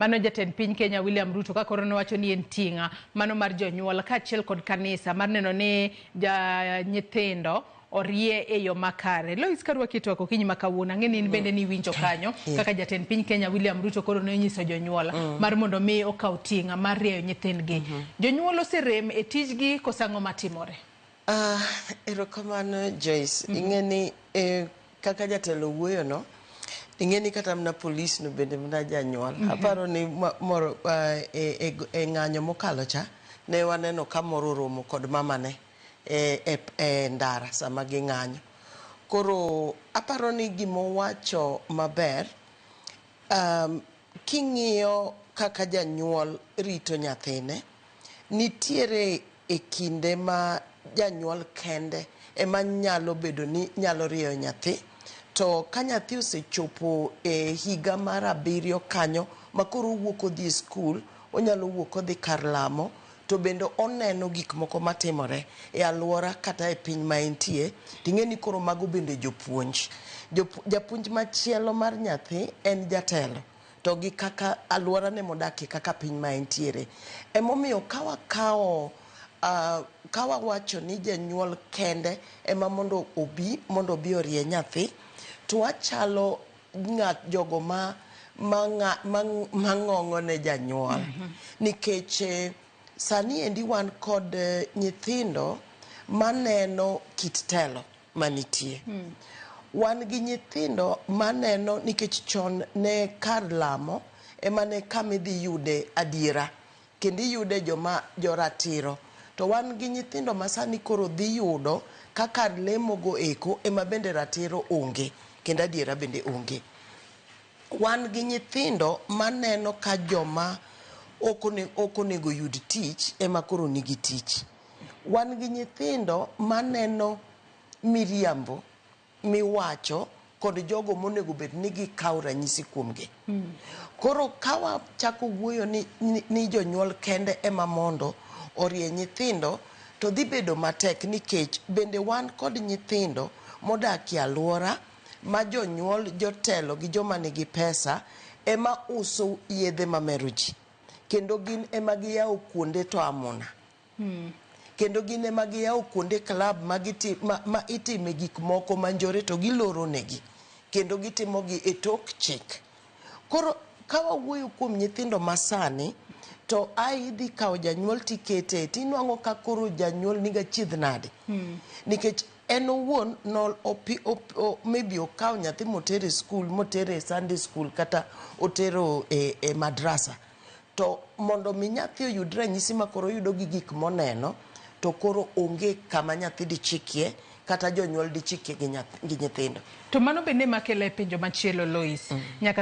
Mano jatend piny Kenya William Ruto ka koro nowacho ni en ting'a mano mar jonyuol kaachiel kod kanisa mar neno ni ja nyithindo orie e yo makare. Lois Karwaki twak okinyi ma kawuono ang'e ni in bende niwinjo kanyo kaka jatend piny Kenya William Ruto koro ne onyiso jonyuol mar mondo mi okaw ting'a mar rieyo nyithindgi. Jonyuol oserem e tijgi koso ang'o matimore? Erokamano Joyce. Ing'e ni kaka jatelo wuoyo no, ing'e ni kata mana polis no bende mana janyuol. Aparo ni moro e ng'anyo mokalo cha, ne waneno ka moro oromo kod mamane e ndara sama ging'anyo. Koro aparo ni gimowacho maber, king'iyo kaka janyuol rito nyathine, nitiere e kinde ma janyuol kende ema nyalo bedo ni nyalo rieyo nyathi. To ka nyathi osechopo e higa mar 7 kanyo ma koro owuok odhi e skul, onyalo wuok odhi kar lamo, to bende oneno gik moko matimore e alwora kata e piny ma entie, ting'e ni koro mago bende jopuonj. Japuonj machielo mar nyathi en jatelo to gi kaka alworane modakie kaka piny ma entiere. Emomiyo ka wakawo ka wawacho ni janyuol kende ema mondo obi mondo obi orie nyathi, to wachalo ng'at jogo ma ng'ong'o ne janyuol. Nikech sani endi wan kod nyithindo maneno kit telo manitie. Wan gi nyithindo maneno nikech chon ne kar lamo ema ne kama idhi yude adiera kendo iyude joma joratiro. To wan gi nyithindo ma sani koro dhi yudo ka kar lemo go eko ema bende ratiro onge kendo adiera bende onge. Wan gi nyithindo maneno ka joma ok onego yud tich ema koro nigi tich. Wan gi nyithindo maneno miriambo miwacho kod jogo monego bed ni gikawo ranyisi kuomgi. Koro ka wachako wuoyo ni jonyuol kende ema mondo orie nyithindo, to dhi bedo matek nikech bende wan kod nyithindo modak e alwora ma jonyuol, jotelo gi joma nigi pesa ema uso yedhe mamero ji. Kendo gin ema giyawo kuonde to amuna. Kendo gin ema giyawo kuonde club ma itime gik moko manjore to giloro negi. Kendo gitimogi e tok chik. Koro ka wawuoyo kuom nyithindo masani, to ai idhi kawo janyuol tikete, tinwang'o ka koro janyuol niga achiedh nade. Nikech en owuon no opi, op, o, maybe okawo nyathi motere e skul, motere e Sunday school kata otero e madrasa. To mondo mi nyathi oyud ranyisi ma koro oyudo gi gik moneno, to koro onge kama nyathi dichikie kata jonyuol dichikie gi nyithindo. To mano bende makelo e penjo machielo Lois. Nyaka